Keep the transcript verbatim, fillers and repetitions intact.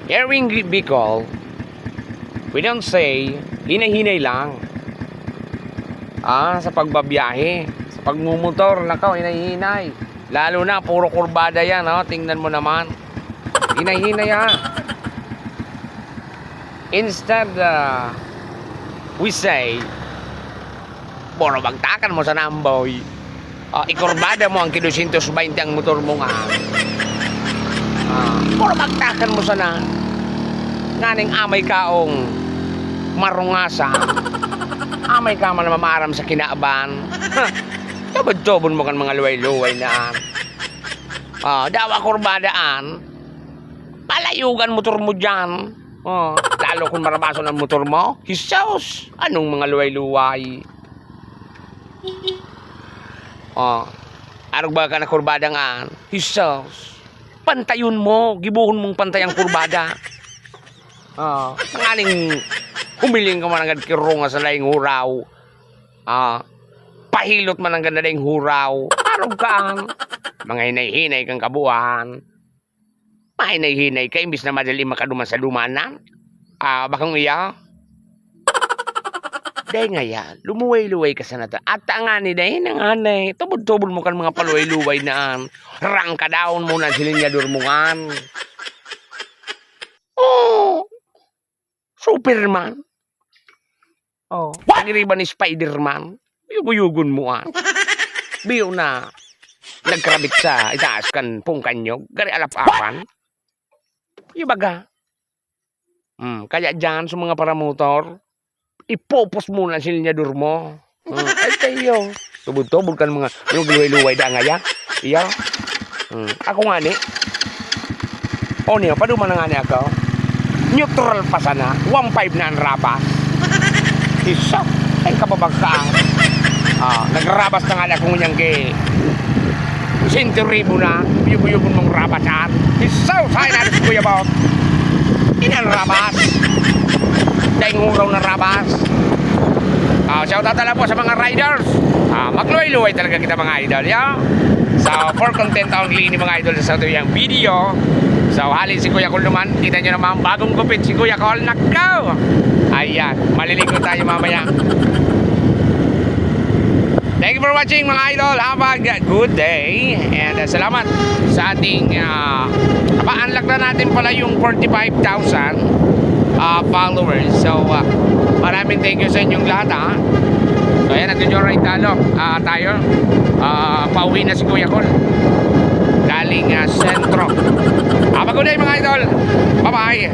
Here in Bicol, we don't say hinay-hinay lang. Ah, sa pagbabiyahe, sa pagmumotor, nakaw, hinay-hinay. Lalo na, puro kurbada yan, oh. Tingnan mo naman. Hinay-hinay, ah. Instead, ah, we say, "Puro bagtakan mo sana, amboy." Ah, ikurbada mo ang ki dosyentos baynte ang motor mo nga. Ah, puro bagtakan mo sana. Nganing amay kaong marungasan, amay ka man mamaaram sa kinaban. Ha! Tubod-tubod mo kan mga luway-luway na an. Ah, dawa kurbada an. Palayugan motor mo diyan. Oh, lalo kung marabason ang motor mo. Hesus! Anong mga luway-luway? Oh, arog ba ka na kurbada nga? Hesus! Pantayon mo, gibohon mong pantay ang kurbada. Oh, nganing humiling ka man agad ki rungas na daing huraw. Ah, pahilot man agad na daing huraw. Arog ka. Mga hinay-hinay kang kabuhan. Mahinay-hinay ka, imbis na madali makaduman sa dumanan. Ah, bakong iya? Dai ngaya, lumuway-luway ka sana ta. At ngani, dai na ngani. Tubod-tubod mo kan mga paluway-luway na an. Rangkadaon mo na an silinyador mo ngan. Oh, Superman. Oh, pagiriba ni Spider-Man. Yugo-yugon mo, ah. Biyo na nagkarabit sa itaas kan pungkanyog. Gari alap-apan. Yung baga. Hmm, kaya dyan sa mga paramotor, ipopos mo na silinyador mo. Hmm, ay kayo. Tubod-tubod kan mga luway-luway da ngaya. Iya. Hmm, ako ngani. O niya, paduman na ngani ako. Neutral pa sana. One five na ang rabas. Isa. Ay, kababagka. Ah, nagrabas na ngani ako ngunyan kay Senturibo na, buyog-buyogon mong rabas, ah. Isaw sa akin, alis, Kuya Bot. Inan rabas. Daing huraw na rabas. Ah, shout out na lang po sa mga riders. Ah, magluway-luway talaga kita, mga idol, ya. So, for content only ni mga idol sa tuyang video. So, hali si Kuya Kul naman. Kita nyo naman, bagong gupit si Kuya Kul. Nakaw! Ayan, maliligo tayo mamaya. Thank you for watching, mga idol. Have a g-, good day. And, uh, salamat sa ating, uh, pa-unlock na natin pala yung forty-five thousand, uh, followers. So, uh, maraming thank you sa inyong lahat, ha. So, ayan, nag-joyride talo, ah, tayo. Ah, pauwi na si Kuya Kol. Galing, ah, sentro. Have a good day, mga idol. Bye-bye.